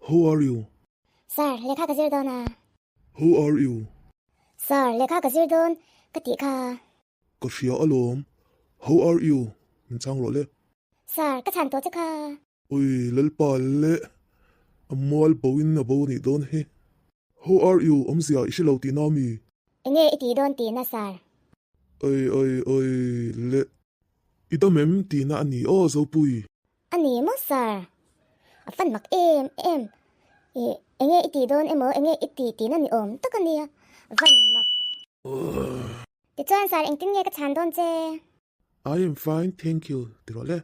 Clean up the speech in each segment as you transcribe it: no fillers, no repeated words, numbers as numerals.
How are you? Sir, lehkha ka zir dawn a. How are you? Sir, lehkha ka zir dawn ka tih kha. Ka hria alawm. How are you? Min chhang rawh le. Sir, ka chhan tawh che kha. Ui, Lalpa le, a mual bo in a bo anih dawn hi. How are you? Awmzia i hre lo tihna ami? Enge i tih dawn tihna sir? Oi oi oi le. I dam em tihna a ni aw Zopui. A ni maw sir? A fan mak em em. I enge i tih dawn emaw enge i tih tihna ni awm tak a nia. Van mak. Tichuan sir engtin nge ka chhan dawn che? I am fine thank you ti rawh le.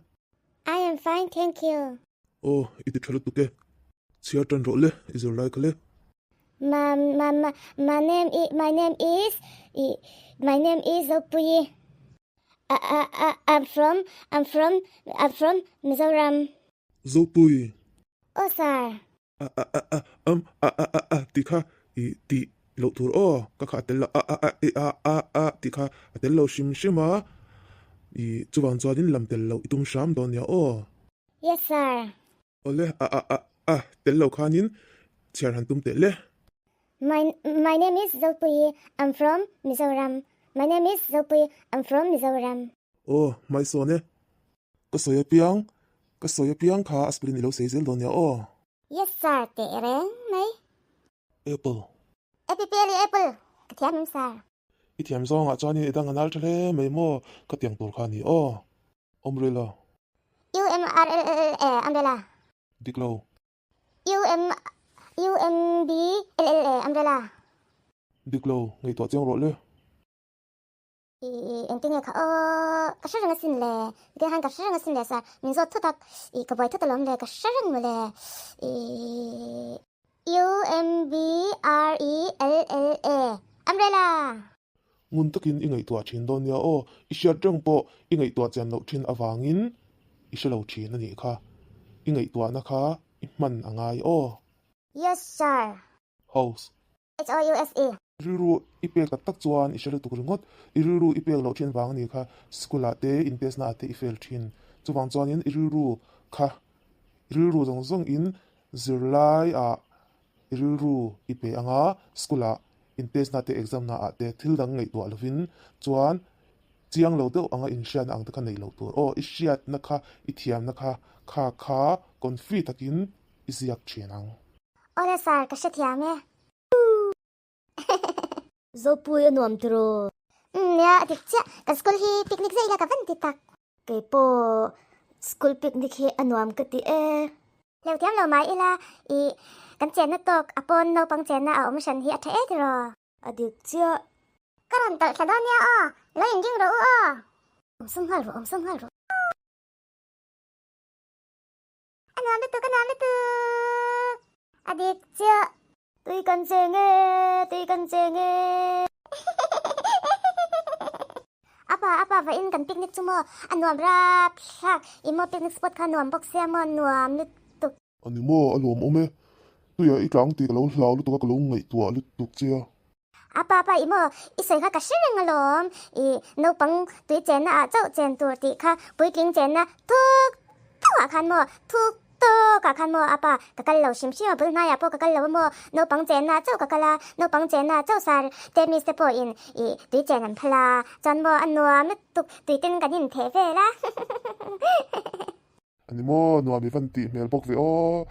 I am fine thank you. Aw i ti tha lutuk e. Chhiar tan rawh le i zir lai kha le. Ma ma ma my name i my name is i my name is Zopuii. A a a I'm from I'm from I'm from Mizoram. Zopuii. Aw sir. A a a a um a a a a tih kha i tih loh tur aw ka kha a tel lo a a a i a a a tih kha a tel lo hrim hrim a i chuvang chuanin lam tel loh i tum hram dawn nia aw. Yes sir. Awle a a a a tel lo khanin chhiar han tum teh le. My my name is Zopuii I'm from Mizoram My name is Zopuii I'm from Mizoram. Aw hmaisawn e. Ka sawi apiang, ka sawi apiang kha a spelling i lo sei zel dawn nia aw. Yes sir teh reng mai. Apple. APPL i apple ka thiam em sir. I thiam zawngah chuanin i dang a nal tha hle mai maw ka tiang tur kha a ni aw. Umbrella. UMRLLA umbrella. Dik lo. UM UMBLLA umbrella. Dik lo, ngaihtuah chiang rawh le. I engtin nge kha aw ka hre reng asin le tikhian khan ka hre reng asin le sir min zawt thut a i ka buai thut alawm le ka hre reng mawle i U M B R E L L A umbrella. Ngun takin i ngaihtuah thin dawn nia aw i hriat reng pawh i ngaihtuah chian loh thin avangin i hre lo thin a nih kha i ngaihtuahna kha i hman a ngai aw. Yes sir. House. H O U S E. Rilru i pek tak tak chuan i hre lutuk ringawt. I rilru i pek loh thin vang a ni kha school ah te in test na ah te i fail thin. Chuvang chuanin i rilru kha i rilru zawng zawng in zirlai ah i rilru i pe anga school ah in test na te exam na ah te thil dang ngaihtuah lovin chuan chiang lo deuh anga inhriatna ang te kha neih loh tur. Aw i hriatna kha i thiamna kha kha kha confi takin i ziak thin ang. Awle sir, ka hrethiam e. Zopui a nuam tiraw? Umm nia, a dik chiah. Kan school hi picnic zai ila ka van ti tak. Keipawh school picnic hi a nuam ka ti e. Hleuhthiam lo mai ila i kan chenna tawk a pawn naupang chenna a awm hran hi a tha e tiraw? A dik chiah. Ka rawn tawlh thla dawn nia aw, lo inring rawh u aw. Awm sum nghal rawh, awm sum nghal rawh. A nuam lutuk, a nuam lutuk. A dik chiah. Tui kan cheng e, tui kan cheng e. Apa, apa, va in kan picnic chu maw? A nuam rap thlak. I maw picnic spot kha nuam bawk sia maw, nuam lutuk. A ni maw, a lawm awm e. Tuiah i tlang tih ka lo hlau lutuk a, ka lo ngaihtuah lutuk che a. Apa, apa, i maw, i sawi kha ka hre reng alawm. I naupang tui chenna ah chauh chen tur tih kha puitling chenna thuk thuk ah khan maw, thuk tawk ah khan maw apa, ka kal lo hrim hrim a, bul hnaiah pawh ka kal lo a maw, naupang chenna ah chauh ka kal a, naupang chenna ah chauh sar te miss te pawhin i tui chen an phal a, chuan maw a nuam lutuk tui ten kan intheh vel a. A ni maw, nuam i van tih hmel bawk ve aw.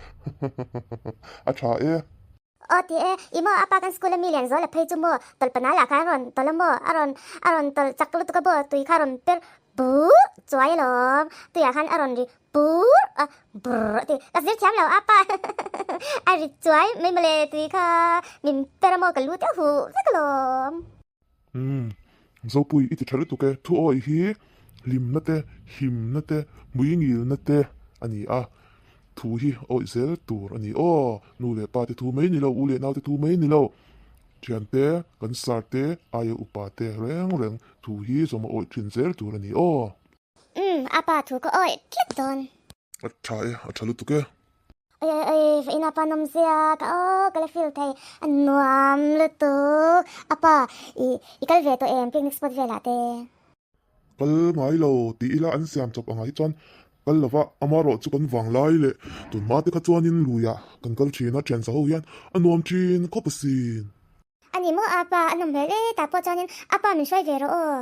A tha e. Aw ti e, i maw apa kan school a mi lian zual a phei chu maw tawlhpana lah khan a rawn tawlh a maw, a rawn a rawn tawlh chak lutuk a maw tui kha a rawn per pur chuai alawm, tuiah khan a rawn ri pur a brr a ti, ka zir thiam lo apa a ri chuai mai mawle tui kha min per a maw ka lu te a huh vek alawm. Umm, Zopui i ti tha lutuk e, thu awi hi hlimna te, himna te, hmuingilna te a ni a, thu hi awih zel tur a ni aw, nu leh pa te thu mai ni lo, u leh nau te thu mai ni lo, thian te, kan sar te, aia upa te reng reng thu hi zawm a awih thin zel tur a ni aw. Umm, a pa thu ka awih tlat dawn. A tha e, a tha lutuk e. Oi oi oi, va ina pa nawm zia ka aw ka la feel thei, a nuam lutuk. A pa, i i kal ve tawh em picnic spot velah te? Kal ngai lo tih ila an siam chawp angah hi chuan Kal lova, amarawh chu kan vang lai leh tunhma te kha chuanin luiah kan kal thin a, thiansa ho hian a nuam thin khawp asin. A ni maw apa, a nawm hmel e, tah pawh chuanin apa min hruai ve rawh aw.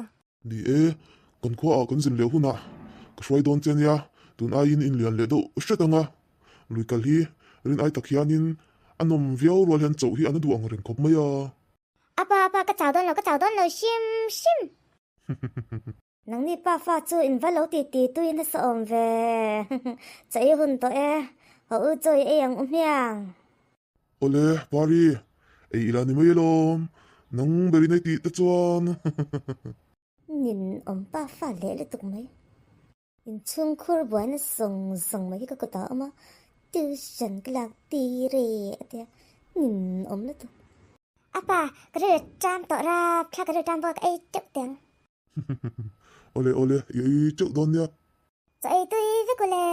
Ni e, kan khuaah kan zin leh hunah ka hruai dawn che ania, tun aiin inlian leh deuh hret ang a, lui kal hi rin ai tak hianin a nawm viau rual hian chauh hi a na duh ang reng khawp mai a. Apa, apa, ka chau dawn lo, ka chau dawn lo hrim hrim. Nangni pa fa chu in va lo ti ti tui nasa awm ve. Chaw ei hun tawh e. Haw u chaw i ei ang u hmiang. Awle, Pari, ei ila ni mai alawm. Nang berin ei tih te chuan. Nin awm pa fa leh lutuk mai. Inchhungkhur buaina zawng zawng mai hi ka kutah a awm a, tuition ka lak tir e a tia, nin awm lutuk. Apa, ka rilru ṭam tawh rap, thla ka rilru ṭam bawk a ei teuh teh ang. Awle awle, i ei teuh dawn nia. Chaw ei tui vek ule.